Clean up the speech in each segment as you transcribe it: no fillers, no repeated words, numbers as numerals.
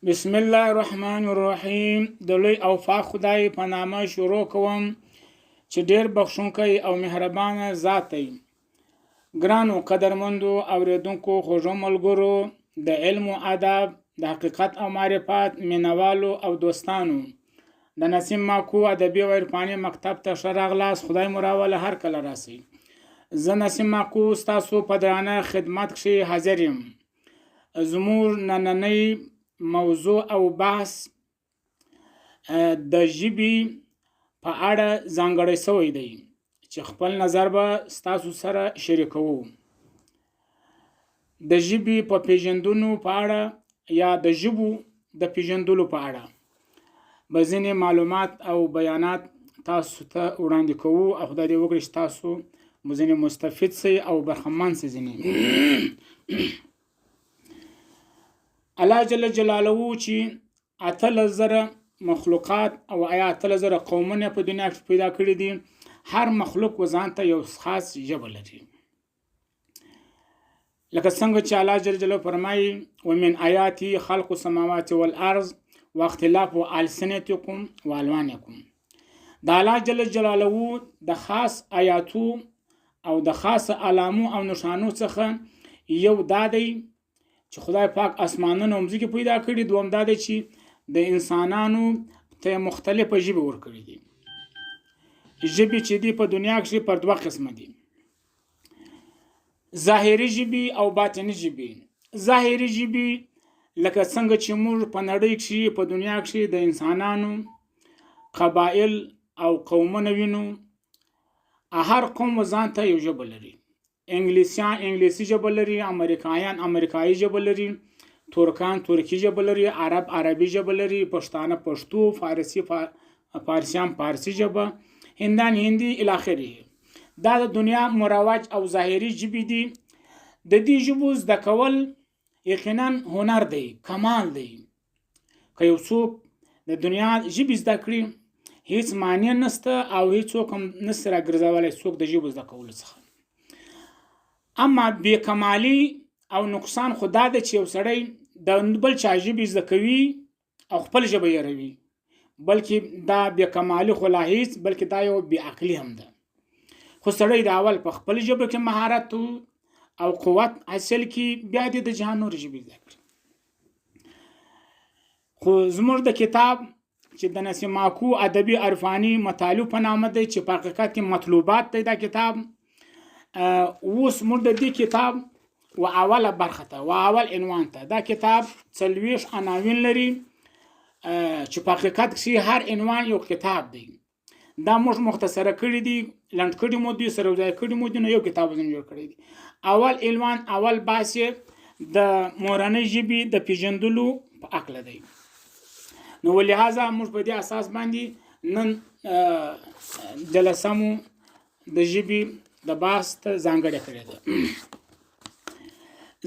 بسم الله الرحمن الرحیم. د لوی او پاک خدای په نامه شروع کوم چې ډیر بخښونکی او مهربانه ذات دی. ګرانو قدرمندو اوریدونکو، خوږو ملګرو، د علم او ادب، د حقیقت او معرفت مینوالو او دوستانو، د نسیم ماکو ادبي او عرفاني مکتب ته ښه راغلاست. خدای مو راوله، هر کله راسئ. زه نسیم ماکو ستاسو په درانه خدمت کښې حاضر یم. زموږ نننۍ موضوع او بحث د ژبې په اړه ځانګړی شوی دی چې خپل نظر به ستاسو سره شریکوو. د ژبې په پیژندلو په اړه یا د ژبو د پیژندلو په اړه به ځینې معلومات او بیانات تاسو ته وړاندې کوو او خدای دې وکړي چې تاسو مو ځینې مستفید سئ او برخمن سئ ځینې. الله جل جلاله چې 18,000 مخلوقات او یا 18,000 قومونه په دنیا کې پیدا کړي دي، هر مخلوق و ځان ته یو خاص ژبه لري. لکه څنګه چې الله جل جلاله فرمایي: ومن آیاتی خلق السماوات والارض واختلاف السنتکم والوانکم. د الله جل جلاله د خاص آیاتو او د خاص علامو او نشانو څخه یو دا دی چې خدای پاک اسمانونه او مځکې پیدا کړي، دوم دا دی چې د انسانانو ته مختلفه ژبې ورکړي دي. ژبې چې دي په دنیا کښې پر دوه قسمه دي: ظاهري ژبې او باطني ژبې. ظاهري ژبې لکه څنګه چې موږ په نړۍ کښې په دنیا کښې د انسانانو قبایل او قومونه وینو، هر قوم ځان ته یو ژبه لري. انګلیسیان انګلیسي ژبه لري، امریکایان امریکایي ژبه لري، ترکان ترکي ژبه لري، عرب عربي ژبه لري، پښتانه پښتو، فارسي فارسیان فارسي ژبه، هندان هندي الی اخره. دا د دنیا مروج او ظاهري ژبې دي. د دې ژبو زده کول یقینا هنر دی، کمال دی. که یو څوک د دنیا ژبې زده کړي هیڅ معنی نسته او هیڅوک هم نسي راګرځولی څوک د ژبو زده کولو څخه. اما بې کمالي او نقصان خو دا دی چې یو سړی د بل چا ژبې زده کوي او خپل ژبه یې، بلکې دا بې کمالي خو لا هیڅ، بلکې دا یو بې عقلي هم ده. خو سړی د اول په خپل ژبه کې مهارت او قوت حاصل کړي، بیا دې د جهان نورې ژبې زده کړي. خو زموږ د کتاب چې د نسیم ماکو ادبي عرفاني مطالب په نامه دی، چې په حقیقت کې مطلوبات دی دا کتاب، اوس موږ د دې کتاب و اوله برخه ته و اول عنوان ته، دا کتاب 40 عناوین لري چې په حقیقت کې هر عنوان یو کتاب دی. دا موږ مختصره کړي دي، لنډ کړي مو دي، سره ځای کړي مو دي، نو یو کتاب ځینې جوړ کړی دی. اول عنوان، اول بحث یې د مورنۍ ژبې د پیژندلو په هکله دی. نو ولهذا موږ په دې اساس باندې نن جلسه مو د ژبې د بحث ته ځانګړې کړې ده.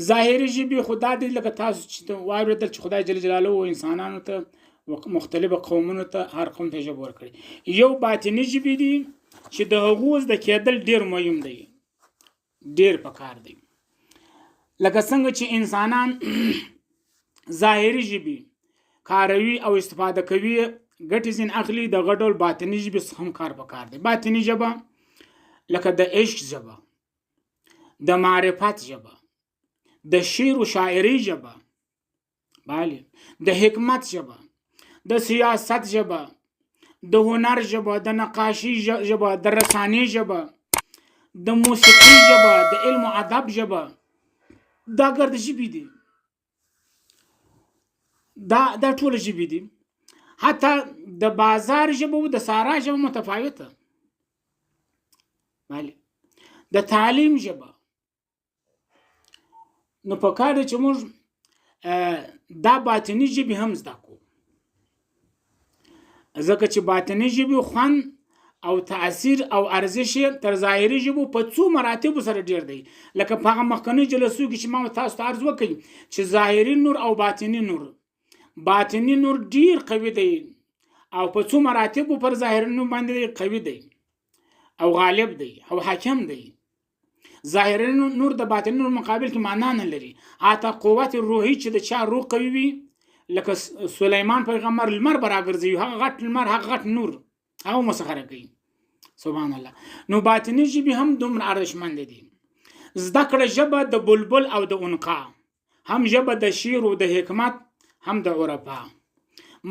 ظاهري ژبې خو دا دی لکه تاسو چې واورېدل چې خدای جل جلاله انسانانو ته مختلفو قومونو ته هر قوم ته ژبه ورکړي. یو باطني ژبې دي چې د هغو زده کېدل ډېر مهم دی، ډېر پکار دی. لکه څنګه چې انسانان ظاهري ژبې کاروي او استفاده کوي، ګټې ځین اخلي، د هغه ډول باطني ژبې څخه هم کار پکار دی. باطني ژبه لکه د عشق ژبه، د معرفت ژبه، د شعر و شاعري ژبه، بله د حکمت ژبه، د سیاست ژبه، د هنر ژبه، د نقاشي ژبه، د رسانې ژبه، د موسیقي ژبه، د علم و ادب ژبه، دا ګرد ژبې دي. دا ټول ژبې دي. حتی د بازار ژبه او د سارا ژبه متفاوته، بله د تعلیم ژبه. نو په کار دی چې موږ دا باطني ژبې هم زده کړو، ځکه چې باطني ژبې خوند او تاثیر او ارزش یې تر ظاهري ژبو په څو مراتبو سره ډېر دی. لکه په هغه مخکنیو جلسو کې چې ما تاسو ته عرض وکړ چې ظاهري نور او باطني نور، باطني نور ډېر قوي دی او په څو مراتبو پر ظاهري نور باندې قوي دی او غالب دی او حاکم دی. ظاهري نور د باطني نور مقابل کې معنا نه لري. حتی قوت روحي چې د چا روح قوي وي، لکه سلیمان پیغمبر لمر به راګرځوي، هغه غټ لمر، هغه غټ نور هغه مسخره کوي. سبحان الله. نو باطني ژبې هم دومره ارزښتمند دي. زده کړه ژبه د بلبل او د عنقا، هم ژبه د شعر او د حکمت، هم د عرفا.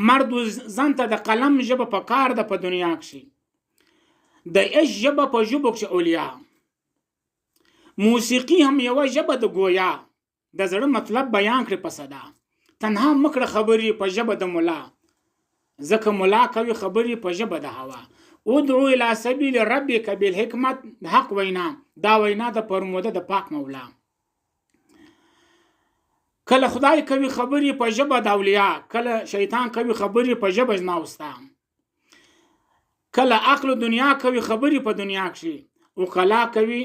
مرد و زن ته د قلم ژبه په کار ده په دنیا کښې، د عشق ژبه په ژبو کښې اولیا. موسیقي هم یوه ژبه د ګویا، د زړه مطلب بیان کړي په صدا. تنها مکړه خبرې په ژبه د ملا، ځکه ملا کوي خبرې په ژبه د هوا. ادعو الی سبیل ربک بالحکمت، د حق وینا، دا وینا د فرموده د پاک مولا. کله خدای کوي خبرې په ژبه د اولیا، کله شیطان کوي خبرې په ژبه زما او ستا. کله عقل دنیا کوي خبرې په دنیا کښې، عقلا کوي،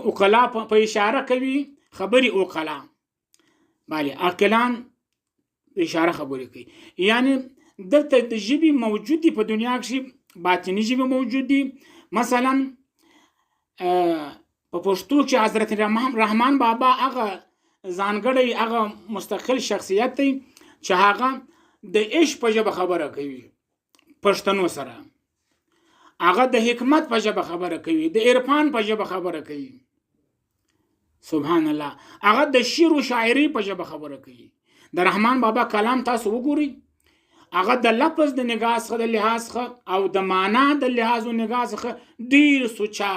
عقلا په اشاره کوي خبرې عقلا. بله عاقلان اشاره خبرې کوي. یعنی دلته د ژبې موجود دي په دنیا کښې، باطني ژبې موجود دي. مثلا په پښتو کې حضرت رحمان بابا هغه ځانګړی هغه مستقل شخصیت دی چې هغه د عشق په ژبه خبره کوي پښتنو سره، هغه د حکمت په ژبه خبره کوي، د عرفان په ژبه خبره کوي. سبحان الله. هغه د شعر و شاعري په ژبه خبره کوي. د رحمان بابا کلام تاسو وګورئ، هغه د لفظ د نگاه څخه، د لحاظ څخه او د معنا د لحاظ او نگاه څخه ډیر سوچا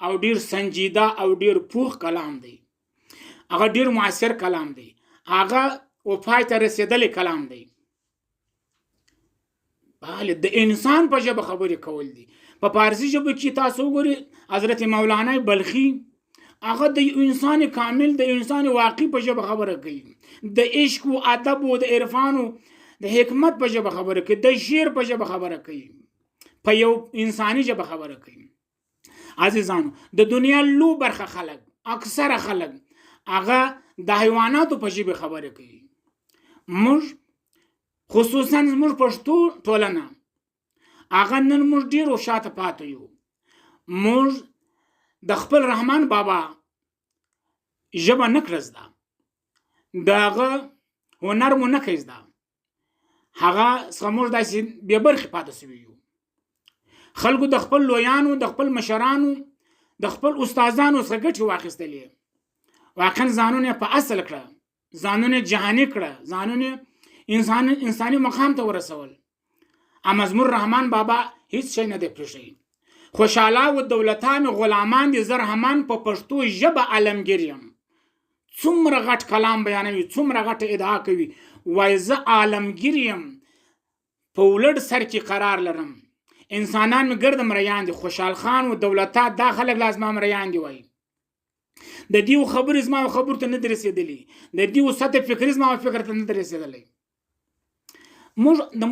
او ډیر سنجیده او ډیر پوخ کلام دی. هغه ډیر موثر کلام دی، هغه و پای ته رسېدلی کلام دی. بله د انسان په ژبه خبرې کول دي. په فارسي ژبه کې تاسو وګورئ حضرت مولانا بلخي هغه د انسان کامل، د انسان واقعي په ژبه خبره کوي، د عشق و ادب و د عرفان و د حکمت په ژبه خبره کوي، د شعر په ژبه خبره کوي، په یو انساني ژبه خبره کوي. عزیزانو، د دنیا لو برخه خلک، اکثره خلک هغه د حیواناتو په ژبه خبرې کوي. موږ خصوصا زموږ پښتو ټولنه هغه نن موږ ډېرو شاته پاتې یو. موږ د خپل رحمان بابا ژبه نه کړه زده، د هغه هنر مو نه کړ زده، هغه څخه موږ داسې بې برخې پاتې سوي یو. خلکو د خپل لویانو، د خپل مشرانو، د خپل استادانو څخه ګټې واخیستلې، واقعا ځانونه یې په اصل کړه، ځانونه یې جهاني کړه، ځانونه یې انساني مقام ته ورسول. اما زموږ رحمان بابا هیڅ شی نه دی پرېښی. خوشحاله و دولتان غلامان دي، زه رحمان په پښتو ژبه عالمګیر یم. څومره غټ کلام بیانوي، څومره غټه ادعا کوي، وایي زه عالمګیر یم، په ولړ سر کې قرار لرم، انسانان مې ګرد مریان دي. خوشحال خان و دولتا دا خلک لا زما مریان دي. وایي د دیو خبرې زما خبرو ته نه دي رسېدلي، د دیو سطح فکري زما فکر ته نه دي رسېدلی. موږ د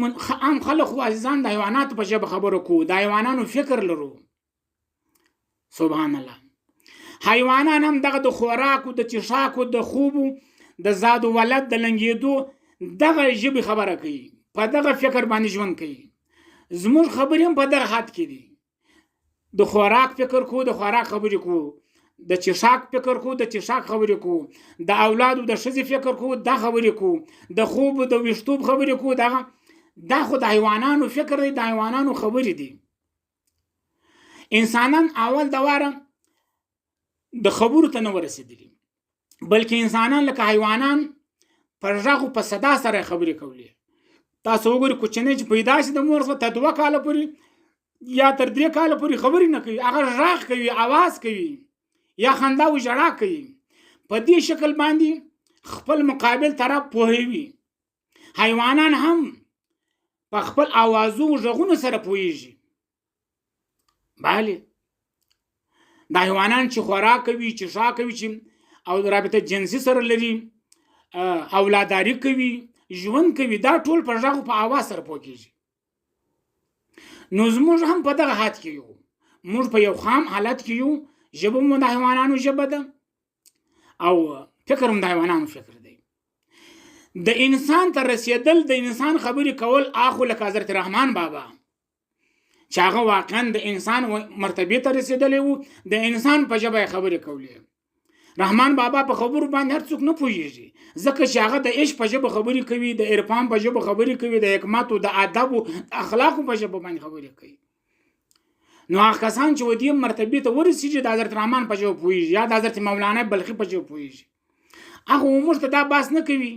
عام خلک خو عزیزان د حیواناتو په ژبه خبرو کوو، د حیوانانو فکر لرو. سبحان الله. حیوانان هم دغه د خوراکو، د چښاکو، د خوبو، د زاد و ولد، د لنګېدو دغه ژبې خبره کوي، په دغه فکر باندې ژوند کوي. زموږ خبرې هم په دغه حد کې دي. د خوراک فکر کوو، د خوراک خبرې کوو، د چښاک فکر کوو، د چښاک خبرې کوو، د اولادو د ښځې فکر کوو، دا خبرې کوو، د خوب د ویښتوب خبرې کوو. دغه دا خو د حیوانانو فکر دی، د حیوانانو خبرې دي. انسانان اول د واره د خبرو ته نه ورسېدلي، بلکې انسانان لکه حیوانان پر غږ او په صدا سره خبرې کولې. تاسو وګورئ کوچنی چې پیدا شي د مور څخه تر 2 کاله پورې یا تر 3 کاله پورې خبرې نه کوي، هغه غږ کوي، اواز کوي، یا خندا او ژړا کوي. په دې شکل باندې خپل مقابل طرف پوهوي. حیوانان هم په خپل اوازو او غږونو سره پوهیږي. بله د حیوانان چې خوراک کوي، چې ښا کوي، چې او رابطه جنسي سره لري، اولاداري کوي، ژوند کوي، دا ټول په غږ او په اواز سره پوه کیږي. نو زموږ هم په دغه حد کې یو، موږ په یو خام حالت کې یو. ژبه مو د حیوانانو ژبه ده او فکر هم د حیوانانو فکر دی. د انسان ته رسېدل، د انسان خبرې کول، اخو لکه حضرت رحمان بابا چې هغه واقعا د انسان مرتبې ته رسېدلی و، د انسان په ژبه یې خبرې کولې. رحمان بابا په خبرو باندې هر څوک نه پوهیږي، ځکه چې هغه د عشق په ژبه خبرې کوي، د عرفان په ژبه خبرې کوي، د حکمت او د ادب او د اخلاقو په ژبه باندې خبرې کوي. نو هغه کسان چې و دې مرتبې ته ورسیږي د حضرت رحمان په ژبه پوهیږي یا د حضرت مولانا بلخي په ژبه پوهیږي، هغه موږ ته دا بحث نه کوي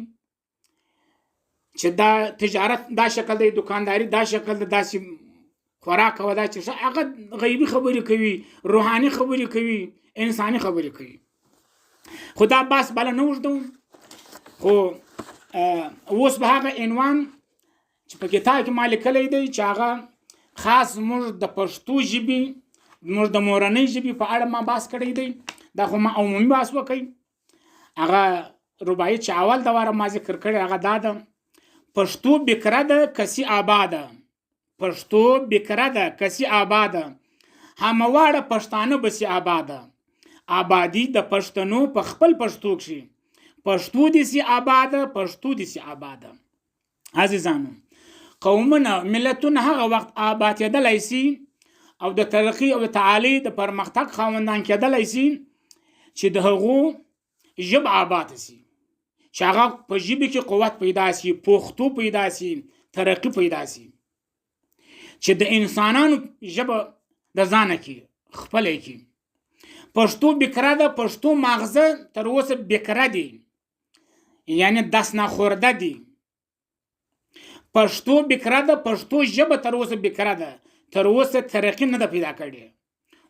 چې دا تجارت دا شکل دی، دکانداری دا شکل دی، داسې خوراک کوه، دا چې هغه غیبي خبرې کوي، روحاني خبرې کوي، انساني خبرې کوي. خو دا بحث بله نه اوږدوم. خو اوس به هغه عنوان چې په کتاب کې ما لیکلی دی چې هغه خاص زموږ د پښتو ژبې، زموږ د مورنۍ ژبې په اړه ما بحث کړی دی، دا خو ما عمومي بحث وکړ. هغه رباعي چې اول دواره ما ذکر کړی هغه دا ده: پښتو بکره ده کسي آباده، پښتو بکره ده کسي آباده، همه واړه پښتانه بسي آباده، آبادي د پښتنو په خپل پښتو کښې، پښتو دې سي آباده، پښتو دې سي آباده. عزیزانو، قومونه ملتونه هغه وخت آبادېدلی سي او د ترقي او د تعالی د پرمختګ خاوندان کېدلی سي چې د هغو ژبه آباده سي، چې هغه په ژبې کې قوت پیدا سي، پښتو پیدا سي، ترقي پیدا سي، چې د انسانانو ژبه د ځانه کې خپله کې. پښتو بکره ده، پښتو ماغزه تر اوسه بکره دي، یعنی دست ناخورده دي. پښتو بکره ده، پښتو ژبه تر اوسه بکره ده، تر اوسه ترقي نه ده پیدا کړې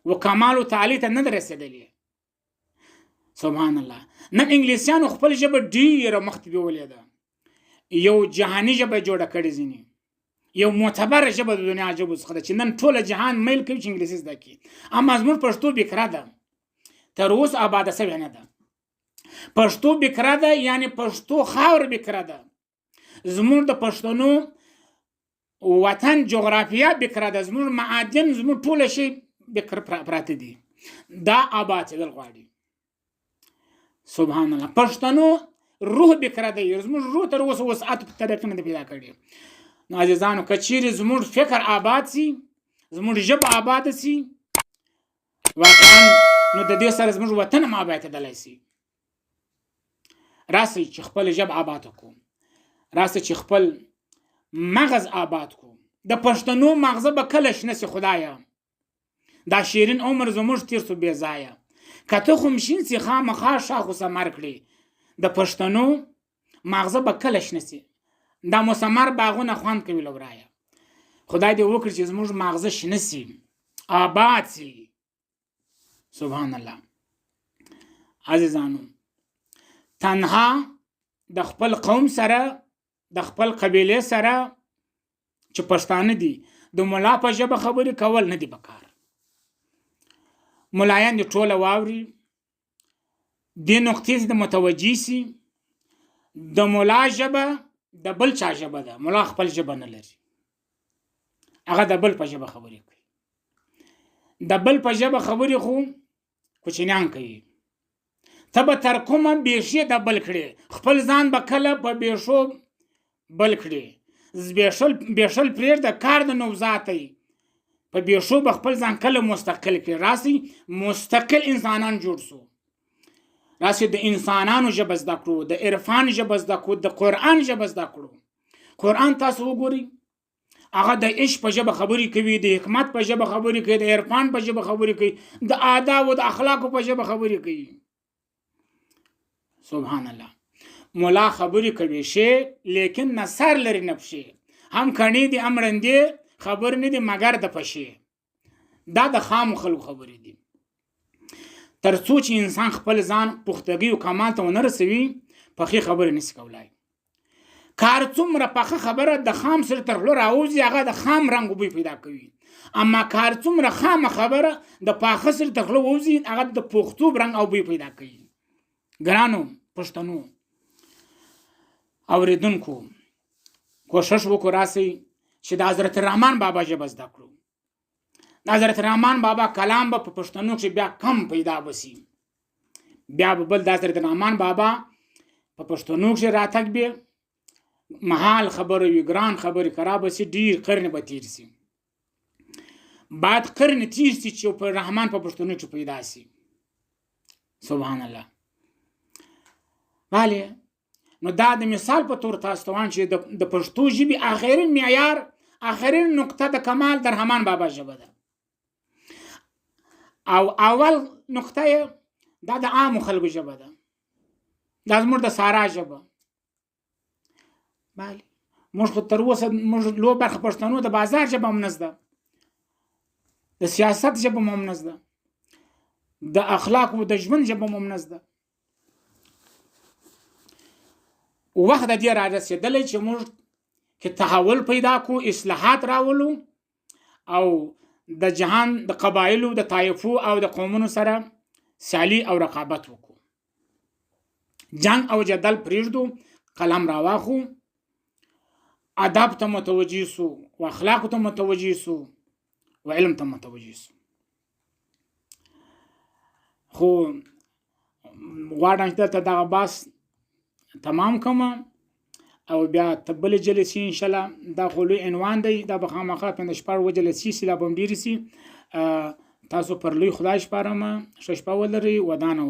و کمال و تعالی ته نه ده رسېدلې. سبحان الله، نن انګلیسیانو خپل ژبه ډیره مخته بیولې ده، یو جهاني ژبه جوړه کړې، ځینې یو معتبره ژبه د دنیا ژبو څخه ده چې نن ټوله جهان میل کوي چې انګلیسي زده کړي. اما زموږ پښتو بکره ده، تر اوسه آباده سوې نه ده. پښتو بکره ده، یعنی پښتو خاوره بکره ده. زموږ د پښتنو وطن جغرافیا بکره ده، زموږ معادن، زموږ ټوله شی بکره پراته دي، دا آباد کېدل غواړي. سبحان الله، پښتنو روح بکره دی، زموږ روح تر اوسه وسعت په طریقه نه ده پیدا کړې. نو عزیزانو، که چیرې زموږ فکر آباد سي، زموږ ژبه آباده سي، واقعا نو د دې سره زموږ وطن هم آبادېدلی سي. راسئ چې خپل ژبه آباده کړو، راسئ چې خپل مغز آباد کړو. د پښتنو مغزه به کله شنه سي خدایه، دا شیرین عمر زموږ تیر سو بې ځایه، که تخم شین سي خامخا ښاخ ثمر کړي. د پښتنو ماغزه به کله شنه سي، دا مثمر باغونه خوند کوي له ورایه. خدای دې وکړي چې زموږ ماغزه شنه سي، آباد سي. سبحان الله. عزیزانو، تنها د خپل قوم سره، د خپل قبیلې سره چې پښتانه دي، د ملا په ژبه خبرې کول نه دي پکار. ملایان دې ټوله واوري، دې نقطې ته متوجه سي. د ملا ژبه د بل چا ژبه ده، ملا خپل ژبه نه لري، هغه د بل په ژبه خبرې کوي. د بل په ژبه خبرې خو کوچنیان کوي. ته به تر کومه بېښې د بل کړې، خپل ځان به کله په بېښو بل کړې. بېښل پرېږده، کار د نوزات دی. په بېښو به خپل ځان کله مستقل کړې. راسئ مستقل انسانان جوړ سو، راسئ د انسانانو ژبه زده کړو، د عرفان ژبه زده کړو، د قرآن ژبه زده کړو. قرآن تاسو وګورئ، هغه د عشق په ژبه خبرې کوي، د حکمت په ژبه خبرې کوي، د عرفان په ژبه خبرې کوي، د آداب او د اخلاقو په ژبه خبرې کوي. سبحان الله. مولا خبرې کوي شي، لیکن نه سر لري نه پښې، هم کڼې دي هم ړندې، خبرې نه دي مګر د پښې. دا د خامو خلکو خبرې دي. تر څو چې انسان خپل ځان پختګي او کمال ته ونه رسوي، پخې خبرې نشي کولای. کار څومره پخه خبره د خام سره تر خوله راوځي، هغه د خام رنګ بوی پیدا کوي. اما کار څومره خامه خبره د پاخه سره تر خوله ووځي، هغه د پختوب رنګ او بوی پیدا کوي. ګرانو پښتنو اوریدونکو، کوشش وکړو راسئ چې د حضرت رحمان بابا ژبه زده کړو. د حضرت رحمان بابا کلام به په پښتنو کښې بیا کم پیدا بسي، بیا به بل د حضرت رحمان بابا په پښتنو کښې راتګ به محال خبره وي، ګران خبرې کرا به سي، ډېر قرن به تېر سي، بعد قرن تېر سي چې په رحمان په پښتنو کښې پیدا سي. سبحان الله. بله، نو دا د مثال په تور تاسو ته وایم چې د پښتو ژبې آخرین معیار، آخرین نقطه د کمال د رحمان بابا ژبه ده، او اول نقطه یې دا د عامو خلکو ژبه ده، دا زموږ د سارا ژبه. بله، موږ خو تر اوسه موږ لو برخه پښتنو د بازار ژبه هم نه زده، د سیاست ژبه هم نه زده، د اخلاقو د ژوند ژبه هم نه زده. وخت د دې را رسېدلی چې موږ کې تحول پیدا کو، اصلاحات راولو او د جهان د قبایلو، د طایفو او د قومونو سره سیالي او رقابت وکړو. جنگ او جدل پرېږدو، قلم راواخو، ادب ته متوجه سو، و اخلاق ته متوجه سو، و علم ته متوجه سو. خو غواړم چې دلته دغه بحث تمام کړم او بیا تر بلې جلسې انشاءالله. دا خو لوی عنوان دی، دا به خامخا 15 16 جلسې سي، لا به هم ډېرې سي. تاسو پر لوی خدای سپارم. ښه شپه ولرئ، ودانه اوسئ.